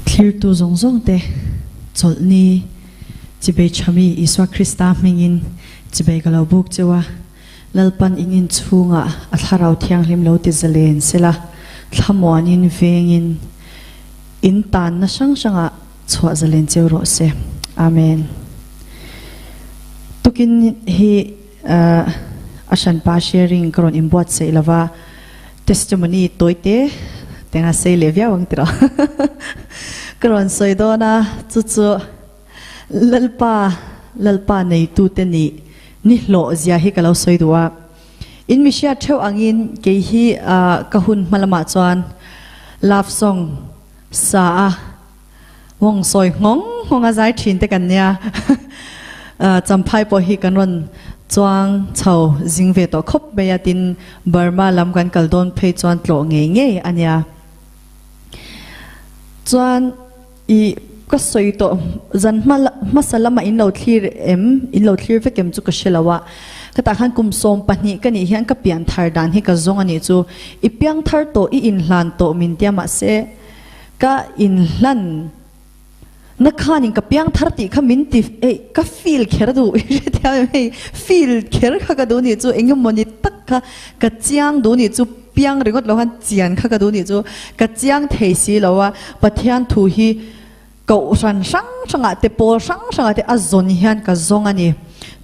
Thlirtu zawng zawng te chawlhni chibei thami Isua Krista hmingin chibei ka lo buk cheu a, Lalpan in inchhungah a Thlarau Thianghlim lo ti zalen sela, thlamuanin vengin in tanna hrang hrangah chhuah zalen cheu rawh se. Amen. Tukin hi a hranpa sharing ka rawn inbuatsaih lova, Testimony tawite tenga sei leh viau ang tiraw ka rawn sawi dawn a, chu chu Lalpa Lalpa neitute nih ni hlawh zia hi ka lo sawi duh a. In mi hriat theuh angin kei hi ka hun hma lamah chuan love song sa a mawng sawi nghawng nghawng a zai thin te kan nia. Champhai pawh hi kan rawn chuang chho zing ve tawh khawp mai a, tin Burma lam kan kal dawn phei chuan tlawh ngei ngei a nia. Chuan i ka sawi tawh zan hma hmasa lama in lo thlir em in lo thlir vek em chu ka hre lo a, ka tah khan kum 12 ka nih hian ka pian thar dan hi ka zawng a nih chu. I piang thar tawh i inhlan tawh min tia mahse Ka inhlan na khanin ka piang thar tih kha min ti ei ka feel kher duh i hrethiam em hei feel kher kha ka duh nih chu eng emaw ni tak kha ka chiang duh nih chu piang ringawt lo khan chian kha ka duh nih chu ka chiang thei si lo a Pathian thu hi kohhran hrang hrangah te pawl hrang hrangah te a zawn hian ka zawng a ni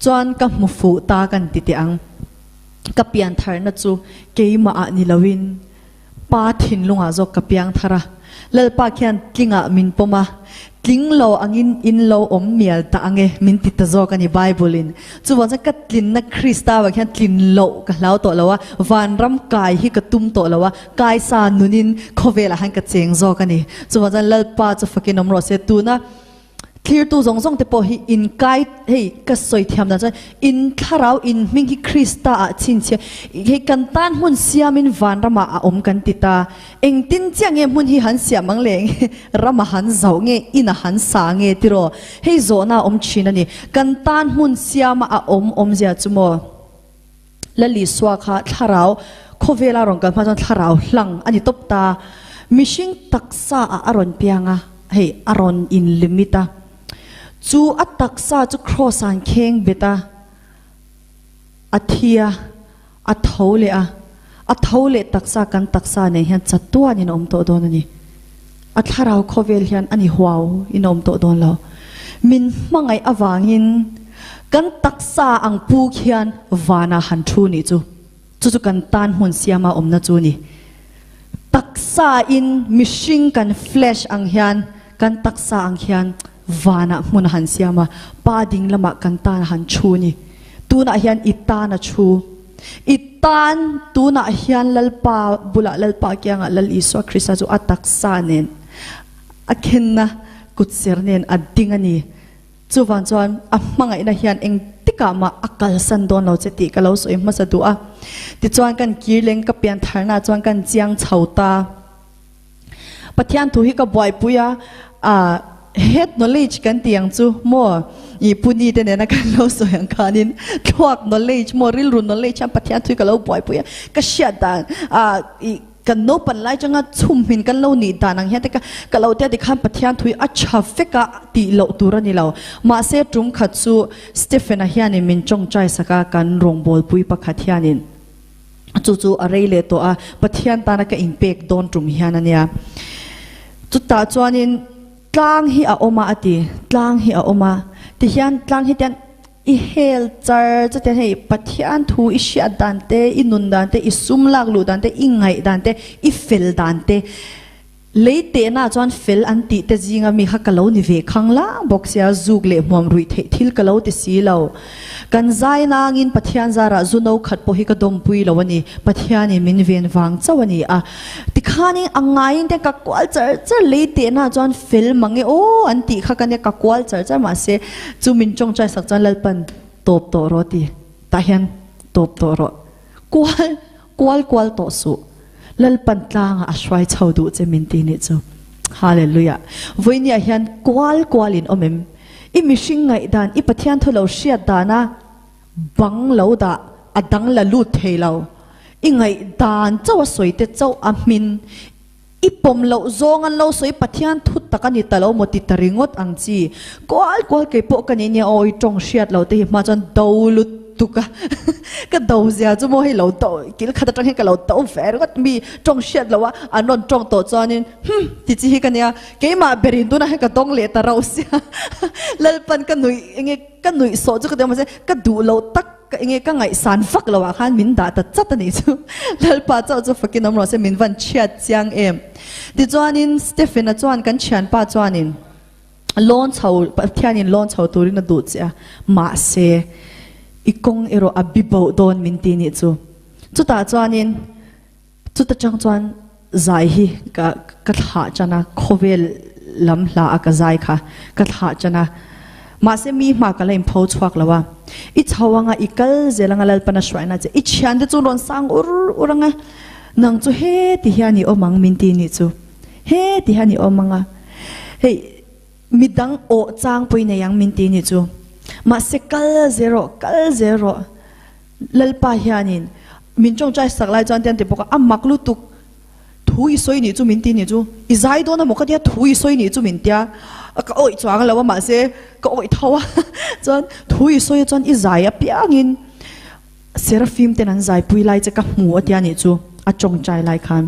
chuan ka hmu fuh ta kan ti teh ang ka pian tharna chu keimah ah ni loin Pa thinlungah zawk ka piang thar a, Lalpa khian tlingah min pawm a, tling lo angin in lo awm mial ta ange min ti ta zawk a ni Bible in. Chuvang chuan ka tlinna Krista vang hian tlin loh ka hlau tawh lo a, vanram kai hi ka tum tawh lo a, kaisa nunin khawvelah han ka cheng zawk a ni. Chuvang chuan Lalpa chu fakin awm rawh se. Tuna Thlirtu zawng zawng te pawh hi in kai, hei ka sawi thiam dan chuan in thlarau in hming hi Krista ah chhinchhiah, hei kan tan hmun siamin vanramah a awm kan ti ta. Engtin chiah nge hmun hi han siam ang le, ram a han zauh nge, in a han sa nge tiraw? Hei zawhna a awm thin a ni. Kan tan hmun siama a awm awmzia chu maw? Lalisua kha thlarau khawvela rawn kal hma chuan thlarau hlang a ni tawp ta. Mihring taksa ah a rawn piang a, hei a rawn in limit a. Chu a taksa chu cross ah an kheng bet a, a thi a, a tho leh a, a tho leh taksa kan taksa nen hian chatuan in a awm tawh dawn a ni. A thlarau khawvel hian a ni huau in a awm tawh dawn lo. Min hmangaih avangin kan taksa ang pu khian vanah han thu nih chu, chu chu kan tan hmun siama awmna chu ni. Taksa in mihring kan flesh ang hian kan taksa ang hian vanah hmun a han siam a, Pa ding lamah kan tan a han thu ni. Tunah hian i tan a thu. I tan tunah hian Lalpa bulah Lalpa kiangah Lal Isua Krista chu a taksa nen a khenna kutser nen a ding a ni. Chuvang chuan a hmangaihna hian engtikah mah a kalsan dawn lo che tih ka lo sawi hmasa duh a. Tichuan kan kir leng ka pian tharna chuan kan chiang chho ta. Pathian thu hi ka buaipui a, ah head knowledge kan tih ang chu maw ih puni te nena kan lo sawi ang khanin thluak knowledge maw rilru knowledge hian Pathian thu hi ka lo buaipui a, ka hriat dan ah ih kan naupan lai changa chhumhmin kan lo nih dan ang hian te ka ka lo tia tikhan Pathian thu hi a tha vek a tih loh tur a ni lo. Mahse tum khat chu Stephen-a hianin min tawngtai sak a kan rawngbawlpui pakhat hianin. Chu chu a rei leh tawh a, Pathian tana ka inpek dawn tum hian a nia. Chutah chuanin tlang hi a awm a a ti, tlang hi a awm a. Tihian tlang hi tian i hel char chutiang hei Pathian thu i hriat dan te, i nun dan te, i sum lak luh dan te, i ngaih dan te, i fel dan te, Lei tehna chuan fel an tih te zinga mi kha ka lo ni ve khang lang bawk sia, zuk leh hmuam ruih theih thil ka lo ti si lo. Kan zai nangin Pathian zarah zu no khat pawh hi ka dawmpui lo a ni, Pathianin min ven vang chauh a ni a. Tikhanin a ngaiin te ka kual char char, lei tehna chuan fel mang e aw an tih kha ka nia, ka kual char char mahse chu min tawngtai sak chuan Lalpan tawp tawh rawh ti, tah hian tawp tawh rawh, kual kual kual tawh suh. Lalpan tlangah a hruai chho duh che min ti nih chu. Hallelujah. Vawinia hian kual kual in awm em? I mihring ngaihdan, i Pathian thu lo hriat dana bang lo dah, a dang la lut thei lo. I ngaihdan chauh a sawi te chauh a hmin. I pawm loh zawng an lo sawi Pathian thu tak a ni ta lo maw ti ta ringawt ang chi. Kual kual kei pawh ka nih nia aw i tawng hriat lo te hi hma chuan do lut tuk a ka do zia chu maw hei lo do kil khat atang hian ka lo do ve ringawt mi tawng hriat loh a an rawn tawng tawh chuanin hum ti chi hi ka nia keimah berin tunah hian ka dawng leh ta rauh sia Lalpan ka nuih enge ka nuih sawh chu ka ti a mahse ka duh loh tak Ka enge ka ngaihsan vak lo ah khan min dah ta chat a nih chu. Lalpa chauh chu fakin awm rawh se min van chhiat chiang em. Tichuanin Stephen-a chuan kan thianpa chuanin lawn chho Pathianin lawn chho turin a duh che a, mahse i kawng erawh a bi boh dawn min ti nih chu. Chutah chuanin chuta tang chuan zai hi ka ka thlah tan a, khawvel lam hla a ka zai kha ka thlah tan a, mahse mi hma ka la inpho chhuak lo a, i chho anga i kal zel anga Lalpana hruaina che i thiante chu rawn sang ur ur anga nang chu heti hian i awm ang min ti nih chu, heti hian i awm anga hei midang awh chang pawh i nei ang min ti nih chu, mahse kal zel rawh kal zel rawh. Lalpa hianin min tawngtai sak lai chuan tian ti bawk a, a mak lutuk, thu i sawi nih chu min ti nih chu, i zai dawn amaw ka tia thu i sawi nih chu min tia, ka awih chuang lo a mahse ka awih tho a, chuan thu i sawi a chuan i zai apiangin Seraphim ten an zaipui lai che ka hmu a tia nih chu a tawngtai lai khan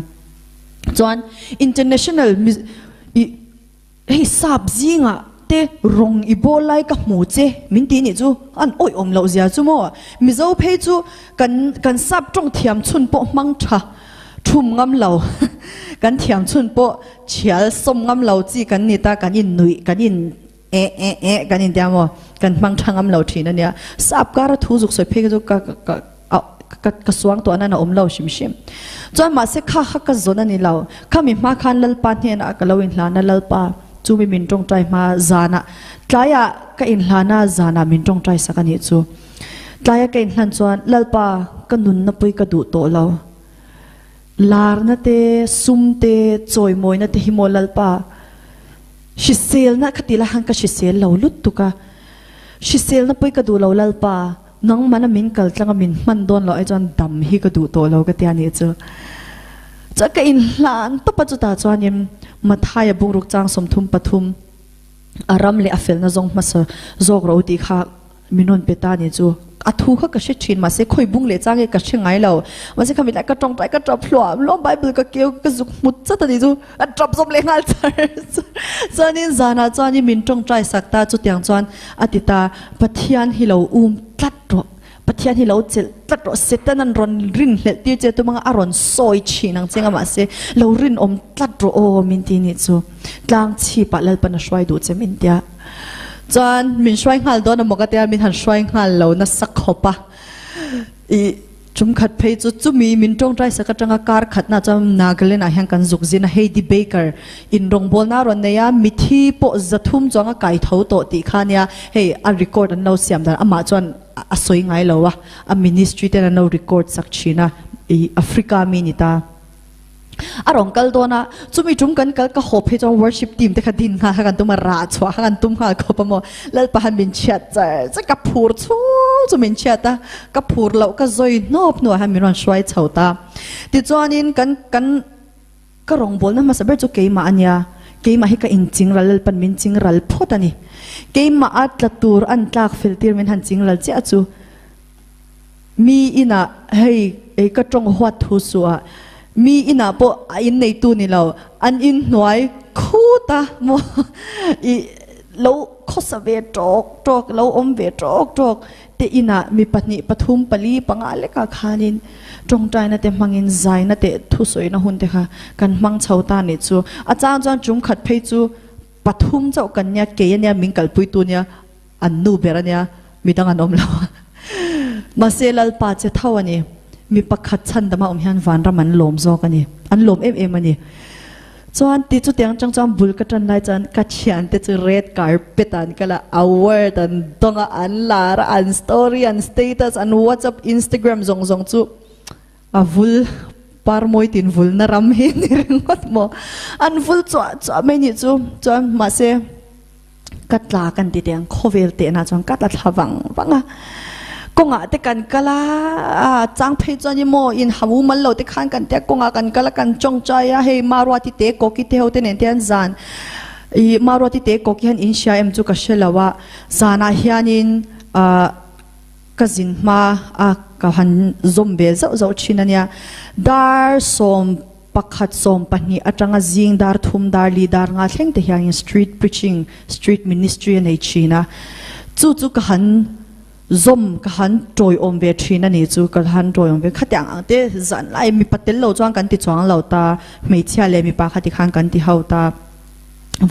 chuan international i Hei sap zingah te rawng i bawl lai ka hmu che min ti nih chu an awih awm loh zia chu maw? Mizo phei chu kan kan sap tawng thiam chhun pawh hmang tha thum ngam lo kan thiam chhun pawh thial sawm ngam lo chi kan ni ta kan in nuih kan in eh eh eh kan in tia maw kan hmang tha ngam lo thin a nia sap kara thu zuk sawi phei kha chu ka ka A ka ka suang tawh nan a awm lo hrim hrim. Chuan mahse kha kha ka zawn a ni lo. Khami hma khan Lalpa hnenah ka lo inhlan a, Lalpa chu mi min tawngtai hma zanah tlaiah ka inhlan a, zanah min tawngtai sak a nih chu. Tlaia ka inhlan chuan Lalpa ka nunna pui ka duh tawh lo. Larna te, sum te, chawimawina te hi maw Lalpa hriselna kha ti lai khan ka hrisel lo lutuk a. Hriselna pui ka duh lo Lalpa. Nangmana min kal tlang a min hman dawn loh ai chuan dam hi ka duh tawh lo ka tia nih chu. Chuan ka inhlan tawp a chutah chuanin Mathaia bungruk chang 33 a ram leh a felna zawng hmasa zawk rawh u tih kha min rawn pe ta nih chu. A thu kha ka hre thin mahse khawi bung leh chang nge ka hre ngai lo. Mahse kha mitlai ka tawngtai ka tap hluam hluam Bible ka keu ka zuk hmut chat a nih chu a tap zawm leh nghal char char. Chuanin zanah chuanin min tawngtai sak ta chutiang chuan A ti ta, Pathian hi lo um tlat rawh, Pathian hi lo chelh tlat rawh, Satan an rawn rinhlelh tir che tum anga a rawn sawi thin ang che nga mahse lo rinawm tlat rawh aw min ti nih chu. Tlang chhipah Lalpan a hruai duh che min tia. Chuan min hruai nghal dawn a maw ka tia min han hruai nghal lo nasa khawp a. I Tum khat phei chu chumi min tawngtai sak atanga kar khatna chuan Nagaland ah hian kan zuk zin a, Heidi Baker in rawngbawlna a rawn nei a, mithi pawh 300 chuang a kai tho tawh tih kha nia, hei a record an lo siam dan amah chuan a sawi ngai lo a, a ministry ten an lo record sak thin a, i Africa mi ni ta. A rawn kal dawn a, chumi tum kan kal ka haw phei chuan worship team te kha din nghal kha kan tum a, rah chhuah kha kan tum nghal khawp a maw. Lalpa han min chhiat char char ka phur chhung chu min chhiat a, ka phur loh ka zawi hnawp hnuah hian min rawn hruai chho ta. Tichuanin kan kan ka rawngbawlna hmasa ber chu keimah a nia, keimah hi ka inchingral Lalpan min chingral phawt a ni. Keimah a tla tur an tlak fel tir min han chingral chiah chu. Mi inah hei ei ka tawng huat thu suh a, mi inah pawh a inneitu ni lo, an inhnuai khut a maw i lo khawsa ve tawk tawk, lo awm ve tawk tawk te inah mi pahnih pathum pali panga lekah khanin tawngtaina te hmangin zaina teh thusawina hun te kha kan hmang chho ta nih chu. A chang chuan chung khat phei chu pathum chauh kan nia, kei ania min kalpuitu nia, An nu ber a nia, midang an awm lo a. Mahse Lalpa che tho a ni. Mi pakhat chhandama awm hian vanram an lawm zawk a ni. An lawm em em a ni. Chuan ti chutiang chang chuan bul ka tan lai chuan ka thiante chu red carpet ah an kal a, award an dawng a, an lar a, an story, an status, an whatsapp, instagram zawng zawng chu a vul par mawi tin vulna ram hi ni ringawt maw. An vul chuah chuah mai nih chu. Chuan mahse. Ka tla kan ti teh ang, khawvel tehna chuan ka tla thla vang vang a. Kawngah te kan kal a, a chang phei chuan i maw in ha mumal lo te khan kan tia kawngah kan kal a kan tawngtai a, hei Maruati te Koki te ho te nen te hian zan i Maruati te Koki hian in hria em chu ka hre lo a, zanah hianin ah ka zin hma a ka han zawm ve zauh zauh thin a nia, dar 11 20 atanga zing dar thum dar li dar nga thleng te hianin street preaching street ministry a nei thin a, chu chu ka han Zawm ka han tawiawm ve thin a ni chu ka han tawiawm ve khatiang ang te zan lai mipa tel lo chuan kan ti chuang lo ta hmeichhia leh mipa kha tikhan kan ti ho ta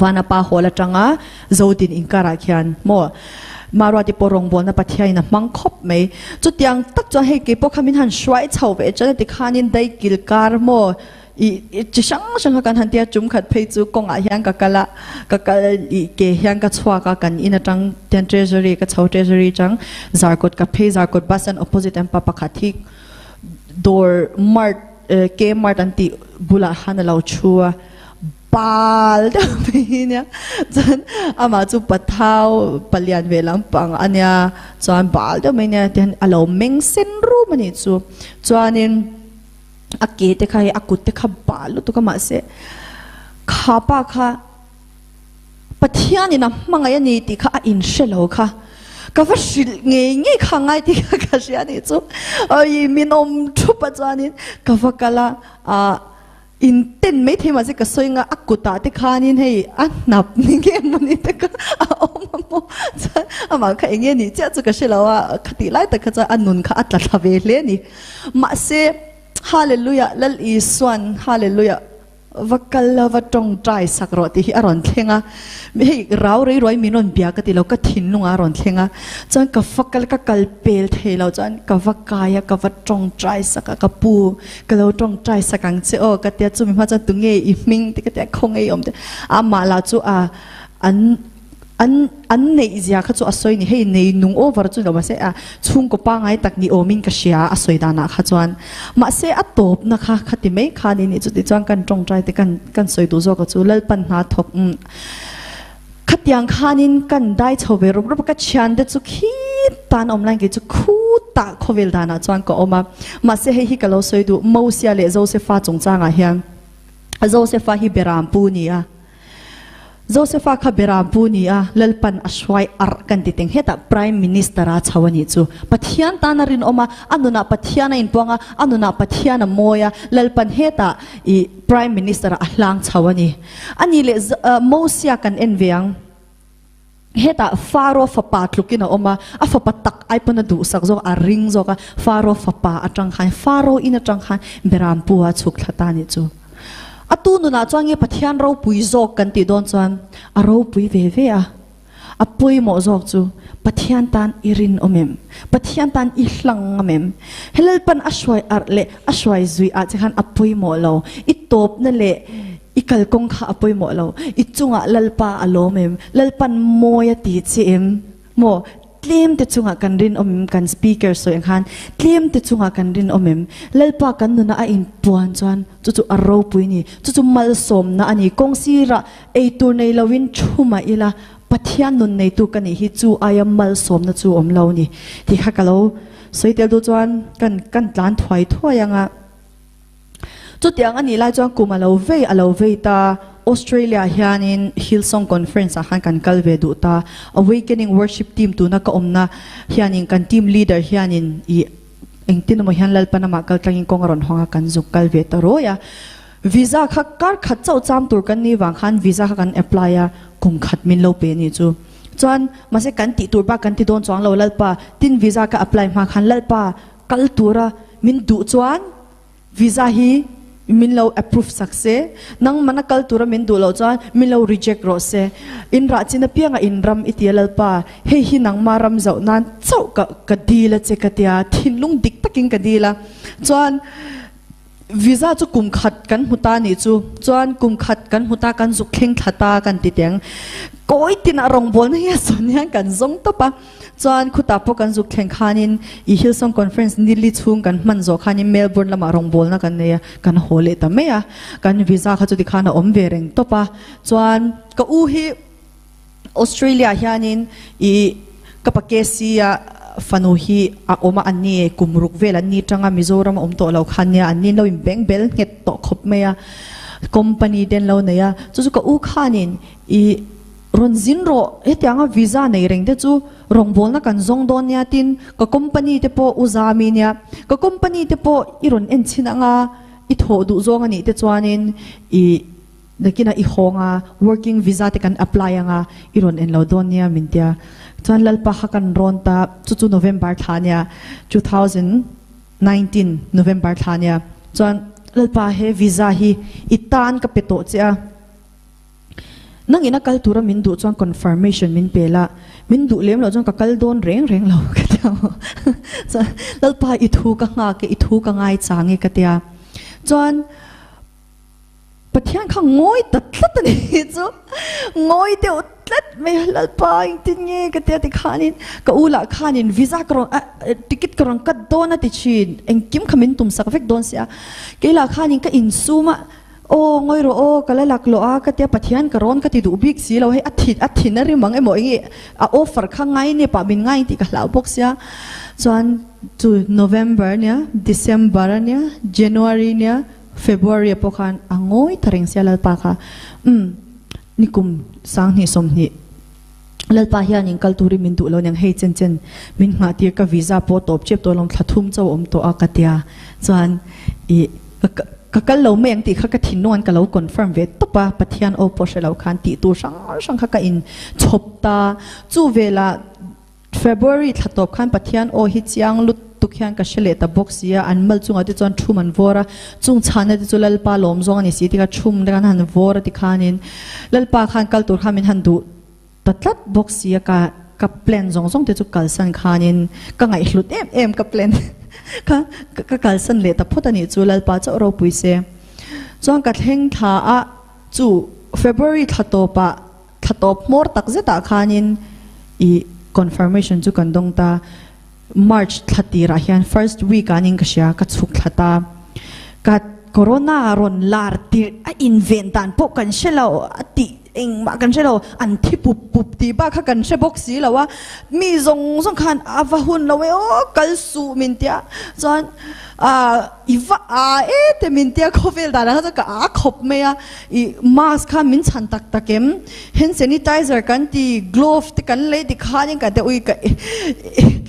Vana pa hawl atanga Zodin inkarah khian maw Maruati pawh rawngbawlna Pathianin a hmang khawp mai chutiang tak chuan hei keipawh kha min han hruai chho ve chuan a tikhanin daikil kar maw I chi hrang hrang kha kan han tia chum khat phei chu kawngah hian ka kal a, ka kal i ke hian ka chhuak a, kan in atang tian treasury ka chho treasury atang Zarkawt ka phei Zarkawt bus stand opposite an pa pakhat hi dawr mart K mart an tih bulah khan a lo thu a, bal deuh mai hi nia chuan amah chu pathau palian ve lampang a nia chuan bal deuh mai nia tihian a lo meng sen rum a nih chu chuanin. A ke te kha hei a kut te kha bah lutuk a mahse kha pa kha Pathianin a hmangaih a ni tih kha a inhre lo kha ka va hrilh ngei ngei kha ngai tih kha ka hria a nih chu awii min awm thup a chuanin ka va kal a ah in ten maithei mahse ka sawi nga a kutah te khanin hei a hnap ni nge mawni te kha a awm a maw chuan amah kha eng nge nih chiah chu ka hre lo a khatih lai tak kha chuan a nun kha a tla thla ve hle a ni. Mahse, Hallelujah, Lal Isuan Hallelujah, va kal la, va tawngtai sak rawh tih hi a rawn thleng a. Hei rau rei ruai min rawn bia ka ti lo, ka thinlungah a rawn thleng a. Chuan ka va kal, ka kal pel thei lo chuan ka va kai a, ka va tawngtai sak a, ka pu, ka lo tawngtai sak ang che aw ka tia, chumi hma chuan tunge i hming te ka tia, khawnge i awm te. Amah lah chu a an. An an neih zia kha chu a sawi ni, hei nei nung over chu ni lo mahse a chhungkaw pangai tak ni awmin ka hria a sawi danah kha chuan. Mahse a tawpna kha khati mai kha ni nih chuti chuan kan tawngtai te kan kan sawi duh zawk a chu Lalpan hna thawk umm khatiang khanin kan dai chho ve rup rup a ka thiante chu khit tan awm lai kei chu khutah khawvel danah chuan ka awm a mahse hei hi ka lo sawi duh Mosia leh Josefa chungchangah hian Josefa hi Beram pu ni a. Josefa kha Beram pu ni a, Lalpan a hruai arh kan ti teng. Hetah Prime Minister a chho a nih chu. Pathian tan a rinawm a, a nunah Pathian a inpuang a, a nunah Pathian a mawi a, Lalpan hetah i Prime Minister ah a hlang chho a ni. A nih leh Mosia kan en ve ang. Hetah Faro fapa tlukin a awm a, a fapa tak ai pawn a duhsak zawk, a ring zawk a, Faro fapa atang khan, Faro in atang khan Beram pu a chhuk thla ta a nih chu. A tu nunah chuan nge Pathian ropui zawk kan tih dawn chuan a ropui ve ve a, a pawimawh zawk chu Pathian tan i rinawm em? Pathian tan i hlang ngam em? Helalpan a hruai arh leh a hruai zui ah che khan a pawimawh lo, i tawpna leh I kalkawng kha a pawimawh lo. I chungah Lalpa a lawm em? Lalpan mawi a ti che em? Maw? Tlem te chungah kan rinawm em? Kan speaker sawi ang khan tlem te chungah kan rinawm em? Lalpa kan nunah a inpuan chuan chu chu a ropui ni. Chu chu malsawmna a ni. Kawng sirah eitur nei loin thu mah ila Pathian nun neitu ka nih hi chu aia malsawmna chu awm lo ni. Tih kha ka lo sawi tel duh chuan kan kan tlan thuai thuai anga. Chutiang a nih lai chuan kum a lo vei a lo vei ta. Australia hianin Hillsong Conference ah khan kan kal ve duh ta. Awakening Worship Team tuna ka awmna hianin kan team leader hianin ih engtin emaw hian Lalpan amah kal tlangin kawng a rawn hawng a kan zuk kal ve ta rawi a. Visa kha kar khat chauh cham tur kan nih vang khan visa kha kan apply a kum khat min lo pe a nih chu. Chuan mahse kan tih tur bak kan ti dawn chuang lo Lalpa tin visa ka apply hma khan Lalpa Kal tura min duh chuan visa hi min lo approve sak se, nangmana kal tura min duh loh chuan min lo reject rawh se. In rah chin apianga in ram i tia Lalpa, hei hi nangma ram zauh nan chauh ka ka dil a che ka tia, thinlung dik takin ka dil a. Chuan visa chu kum khat kan hmu ta nih chu, chuan kum khat kan hmu ta kan zuk thleng thla ta kan ti teng. Kawi tinah rawngbawlna hi a sawn hian kan zawng tawp a. Chuan khutah pawh kan zuk thleng khanin i Hillsong Conference nili chhung kan hman zawh khanin Melbourne lamah rawngbawlna kan nei a, kan haw leh ta mai a. Kan visa kha chuti khan a awm ve reng tawp a. Chuan ka u hi Australia hianin i ka pa KC a. fanu hi a awm a, an ni kum ruk vel an ni tanga Mizoram a awm tawh lo khan nia an ni lo in beng bel nghet tawh khawp mai a, company te an lo nei a, chu chu ka u khanin i rawn zin rawh hetianga visa nei reng te chu rawngbawlna kan zawng dawn nia tin ka company te pawh u zami nia ka company te pawh i rawn en chhin anga i thawh duh zawng a nih te chuanin i Nakinah i hawng a, working visa te kan apply anga i rawn en lo dawn nia min tia. Chuan Lalpa kha kan rawn ta, chu chu November thla nia, 2019 November thla nia. Chuan Lalpa he visa hi i tan ka pe tawh che a, nangin a kal tura min duh chuan confirmation min pe la, min duh lem loh chuan ka kal dawn reng reng lo ka tia. Chuan Lalpa i thu ka nghak e, i thu ka ngaichang e ka tia. Chuan. Pathian kha ngawi ta tlat a ni chu, ngawi deuh tlat mai a, Lalpa engtin nge ka tia tikhanin ka u lah khanin visa ka rawn ticket ka rawn cut dawn a ti thin, engkim kha min tumsak vek dawn sia, kei lah khanin ka insum a, aw ngawi rawh aw ka la lak loh a ka tia Pathian ka rawn ka ti duh bik si lo, hei a thin a thin a rim ang emaw enge a offer kha ngai nep ah min ngai tih ka hlau bawk sia, chuan chu November ania December ania January ania. February ah pawh khan a ngawi ta reng sia Lalpa kha umm nikum 20 20 Lalpa hianin kal turin min duh lo niang hei chen chen min nghah tir ka visa pawh tawp chep tawh alawm thla thum chauh awm tawh a ka tia chuan ih ka ka kal lo mai ang tih kha ka thinlung an ka lo confirm ve tawp a Pathian aw pawh hre lo khan tih tur hrang hrang kha ka in chhawp ta chu velah February thla tawp khan Pathian aw hi chiang lutuk hian ka hre leh ta bawk si a, an mal chungah te chuan thum an vawr a, chung chhana te chu Lalpa lawm zawng a ni si tikha thum te khan han vawr a tikhanin Lalpa khan kal tur khan min han duh ta tlat bawk si a, ka ka plan zawng zawng te chu kalsan khanin ka ngaihhlut em em ka plan kha ka kalsan leh ta phawt a nih chu Lalpa chauh ropui se. Chuan ka thleng thla a chu February thla tawpah Thla tawp hmawr tak zetah khanin i confirmation chu kan dawng ta. March thla tirah hian first week ah nin ka hria, ka chhuk thla ta. Ka corona rawn lar tirh a inven dan pawh kan hre lo, a tih engmah kan hre lo, an thi pup pup tih bak kha kan hre bawk si lo a. Mi zawng zawng khan a va hun lo e aw, kal suh min tia. Chuan i va a e te min tia khawvel danah kha chuan ka a khawp mai a. I mask kha min chhan tak tak em? Hand sanitizer kan ti, glove te kan lei ti khanin ka te ui ka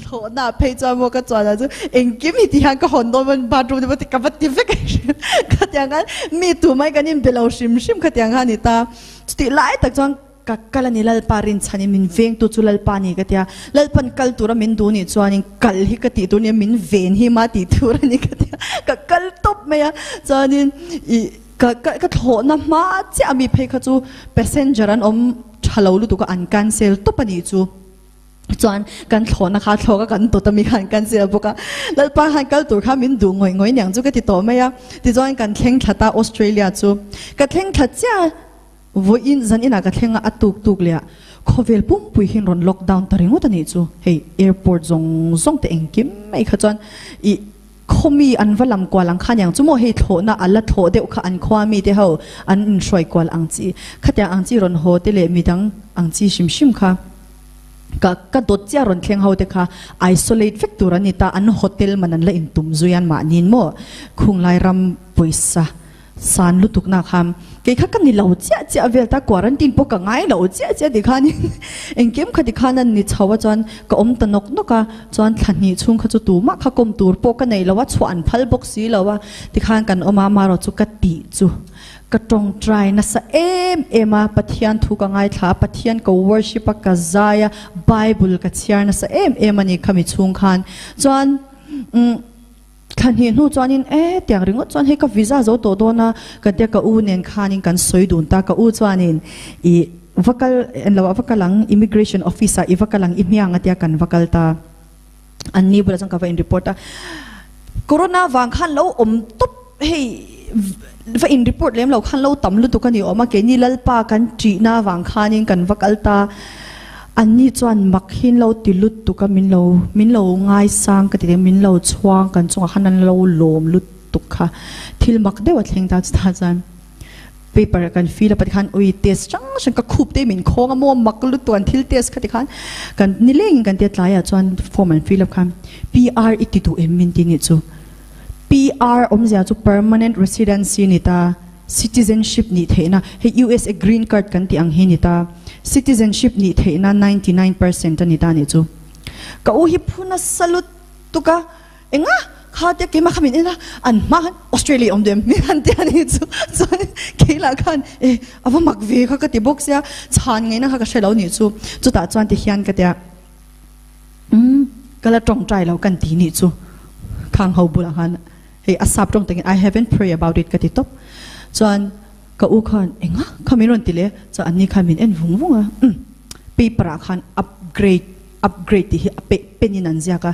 thlawhna phei chuan maw ka chuan ah chu engkim hi ti hian ka hawn dawn maw bathroom te pawh ti ka va ti vek khatiang khan mi tumai kan inbe lo hrim hrim khatiang kha a ni ta. Chutih lai tak chuan Ka kal a ni Lalpa rinchhanin min vengtu chu Lalpa a ni ka tia, Lalpan kal tura min duh nih chuanin kal hi ka tih tur nia min ven hi mah tih tur a ni ka tia, ka kal tawp mai a, chuanin ih ka ka ka thlawhna hma chiah ami phei kha chu passenger an awm tha lo lutuk a an cancel tawp a nih chu. Chuan kan thlawhna kha thlawk a kan dawt ami khan cancel bawk a, Lalpa khan kal tur kha min duh ngawih ngawih niang chu ka ti tawh mai a, tichuan kan thleng thla ta Australia chu ka thleng thla chiah a. Vawiin zan inah ka thleng a, a tuk tuk leh a, khawvel pumpui hian rawn lockdown ta ringawt a nih chu. Hei airport zawng zawng te engkim mai kha chuan ih khawmi an va lam kual ang kha niang chu maw hei thlawhna a la thlawh deuh kha an khua mi te ho an inhruai kual ang chi khatiang ang chi rawn haw te leh midang ang chi hrim hrim kha ka ka dawt chiah rawn thleng ho te kha isolate vek tur an ni ta an hotel man an la intum zui an mahniin maw khunglai ram pawisa San lutuk na kha kei kha ka ni lo chiah chiah vel ta quarantine pawh ka ngai lo chiah chiah ti khan engkim kha ti khan an ni chho a chuan ka awm ta nawk nawk a chuan thla hnih chhung kha chu tumah kha kawm tur pawh ka nei lo a chhuah an phal bawk si lo a ti khan kan awm a amarawh chu ka tih chu ka tawngtai nasa em em a Pathian thu ka ngaithla a Pathian ka worship a ka zai a bible ka chhiar nasa em em a ni khami chhung khan chuan umm Thla hnih hnu chuanin e tiang ringawt chuan hei ka visa zo tawh dawn a, ka tia ka u nen khanin kan sawi dun ta, ka u chuanin i va kal en lo ah va kal ang immigration office ah i va kal ang i hmiang a tia kan va kal ta, an ni bulah chuan ka va in report a, corona vang khan lo awm tawp hei va in report lem lo khan lo tam lutuk a ni awm a, keini Lalpa kan ṭihna vang khanin kan va kal ta. Anni chuan mak hi lo ti lutuk a, min lo min lo ngaisang ka ti teh, min lo chhuang kan chungah khan an lo lawm lutuk kha. Thil mak deuh a thleng ta chutah chuan. Paper kan fill up a tikhan ui test hrang hrang ka khup te min khawng a maw mak lutuk an thil test kha tikhan kan nileng kan tia tlaiah chuan form an fill up khan PR i ti duh em min ti nih chu. PR awmzia chu permanent residency ni ta, citizenship nih theihna, hei USA green card kan tih ang hi ni ta, citizenship nih theihna 99% a ni ta nih chu. Ka u hi phu nasa lutuk a, enga kha tia keimah kha min en a, an hma khan Australia awm duh em min han ti a nih chu, chuan kei lah khan e a va mak ve kha ka ti bawk sia, chhan ngaihna kha ka hre lo nih chu, chutah chuan tihian ka tia. Umm ka la tawngtai lo kan ti nih chu khang ho bulah khan hei a sap tawng takin I haven't pray about it ka ti tawp chuan ka u khan enga kha min rawn ti leh chuan an ni khan min en vung vung a umm paper ah khan upgrade upgrade tih hi a pe pen in an ziak a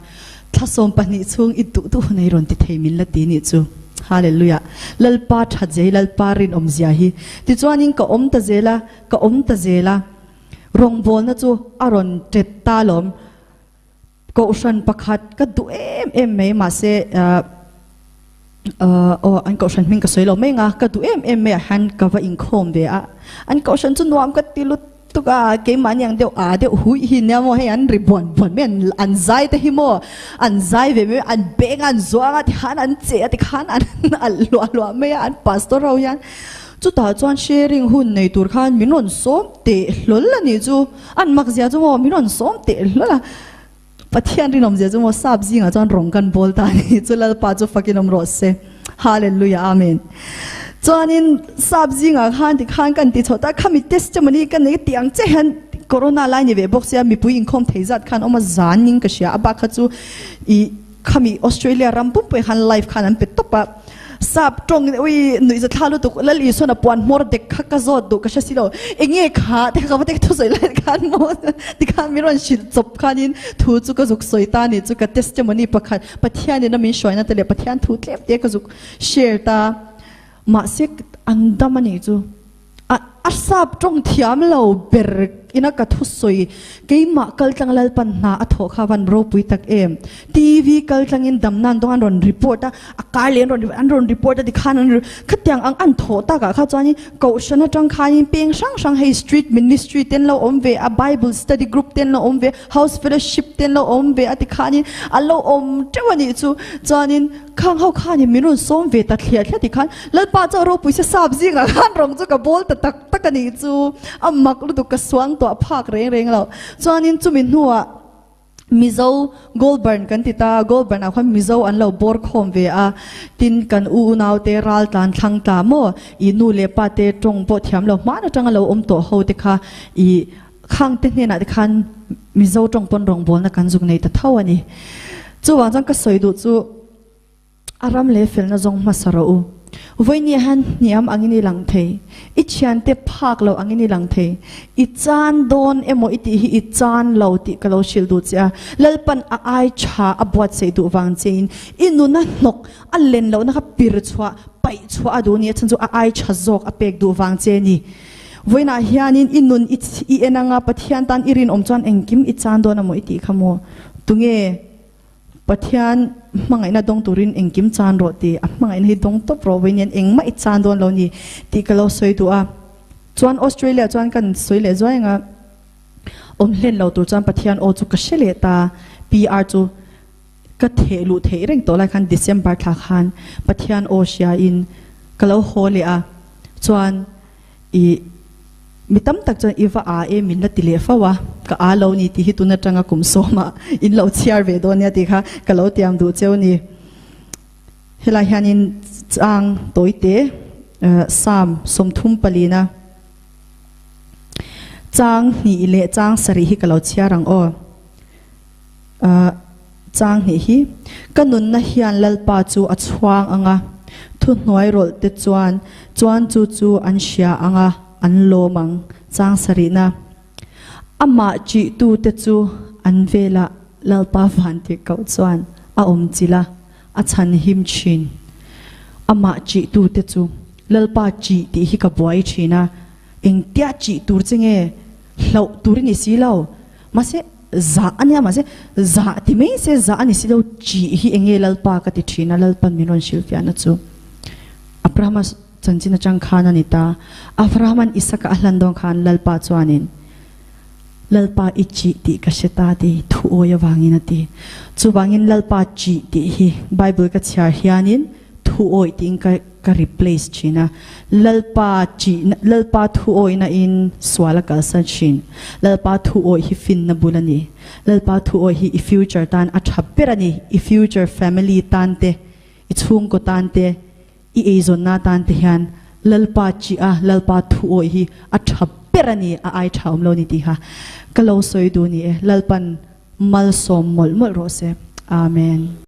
thla 12 chhung i duh duh hun a i rawn ti thei min la ti nih chu Hallelujah Lalpa that zia hi Lalpa rinawm zia hi tichuanin ka awm ta zel a ka awm ta zel a. Rawngbawlna chu a rawn tet ta alawm. Kohhran pakhat ka duh em em mai mahse aw an kohhran hming ka sawi lo mai anga ka duh em em mai ah hian ka va inkhawm ve a. An kohhran chu nuam ka ti lutuk a, keimahni ang deuh aa deuh huih hi nia maw hei an ri buan buan mai an zai te hi maw an zai ve mai an beng a an zuang a tikhan an che a tikhan an alh hluah hluah mai a an pastor ho hian. Chutah chuan sharing hun nei tur khan min rawn sawm teh hlawl a nih chu. An mak zia chu maw min rawn sawm teh hlawl a. Pathian rinawm zia chu maw sap zingah chuan rawng kan bawl ta a nih chu Lalpa chu fakin awm rawh se. Hallelujah Amen. Chuanin sap zingah khan tikhan kan ti chho ta khami testimony ka nei tih ang che hian corona lai ni ve bawk sia mipui inkhawm thei zat khan awm a zan ning ka hria a bak kha chu ih Khami Australia ram pumpui khan live khan an pe tawp a, sap tawng in ui nuih za thla lutuk Lal Isuan a puan hmawr dek kha ka zawt duh ka hre si lo, enge kha te kha ka va tek thusawi lai khan maw tikhan min rawn hrilh chawp khanin thu chu ka zuk sawi ta ni chu ka testimony pakhat Pathian in a min hruaina te leh Pathian thu tlem te ka zuk share ta mahse an dam a nih chu. A a sap tawng thiam lo ber ina ka thusawi keimah kaltlang Lalpan hna a thawh kha van ropui tak em. TV kaltlangin damna an dawng an rawn report a, a kar leh an rawn an rawn report a tikhan an khatiang ang an thawh takah kha chuanin kohhran atang khanin peng hrang hrang hei street ministry te an lo awm ve a, bible study group te an lo awm ve a, house fellowship te an lo awm ve a tikhanin a lo awm teuh a nih chu. Chuanin Khang ho khanin min rawn sawm ve ta thliah thliah tikhan Lalpa chu a ropui se sap zingah khan rawng chu ka bawl ta tak tak a nih chu a mak lutuk ka suang tuah phak reng reng lo. Chuanin chumi hnuah Mizo Goulburn kan ti ta, Goulburn ah khuan Mizo an lo bawr khawm ve a, tin kan u unau te ral tlan thlang tla maw i nu leh pa te tawng pawh thiam lo hman atanga lo awm tawh ho te kha i khang te hnenah te khan Mizo tawng pawn rawngbawlna kan zuk nei ta tho a ni. Chuvang chuan ka sawi duh chu a ram leh felna zawng hmasa rawh u. Vawinia hian hniam angin i lang thei, i thiante phak lo angin i lang thei, i chan dawn emaw i tih hi i chan lo tih ka lo hrilh duh che a. Lalpan a ai tha a buatsaih duh vang chein i nuna hnawk a len lohna kha pir chhuah, paih chhuah a duh ni a chhan chu a ai tha zawk a pek duh vang che a ni. Vawiinah hianin i nun i i en anga Pathian tan i rinawm chuan engkim i chan dawn amaw i tih kha maw? Tunge Pathian hmangaihna dawng turin engkim chan rawh tih a hmangaihna hi dawng tawp rawh vawiin hian engmah i chan dawn lo ni tih ka lo sawi duh a. Chuan Australia chuan kan sawi leh zuai anga awm hlen lo tur chuan Pathian aw chu ka hre leh ta PR chu ka theh luh theih reng tawh lai khan December thla khan Pathian aw hria in ka lo haw leh a chuan I mi tam tak chuan i va aa e min la ti leh fo a, ka aa lo ni tih hi tun atanga kum sawmah in lo chhiar ve dawn nia tih kha ka lo tiam duh cheu ni. Helai hianin chang tawite Psalm 34 chang hnih leh chang sarih hi ka lo chhiar ang aw. Chang hnih hi, Ka nunna hian Lalpa chu a chhuang ang a, thuhnuai rawlh te chuan chuan chu chu an hria ang a, an lawm ang. Chang sarihna, Amah ṭihtu te chu an velah Lalpa van tih koh chuan a awm chilh a, a chhan him ṭhin. Amah ṭihtu te chu Lalpa ṭih tih hi ka buai ṭhin a, engtia ṭih tur che nge hlauh tur i ni si lo. Mahse, zah a nia, mahse, zah ti mai se zah a ni si lo, ṭih hi eng nge Lalpa ka ti ṭhin a, Lalpan min rawn hrilhfiahna chu. Abrahama. Chanchin atang khan a ni ta. Abrahama'n Isaka a hlan dawn khan Lalpa chuanin, Lalpa i chih tih ka hre ta ti thu awi avangin a ti. Chuvangin Lalpa chih tih hi Bible ka chhiar hianin thu awi tiin ka ka replace thin a. Lalpa chih Lalpa thu awihna in sual a kalsan thin. Lalpa thu awi hi finna bul a ni. Lalpa thu awi hi i future tan a tha ber a ni. I future family tan te, i chhungkaw tan te, I eizawnna atan te hian Lalpa chih a, Lalpa thu awih hi a tha ber a ni, a ai tha awm lo ni tih kha ka lo sawi duh ni e. Lalpan malsawm mawlh mawlh rawh se. Amen.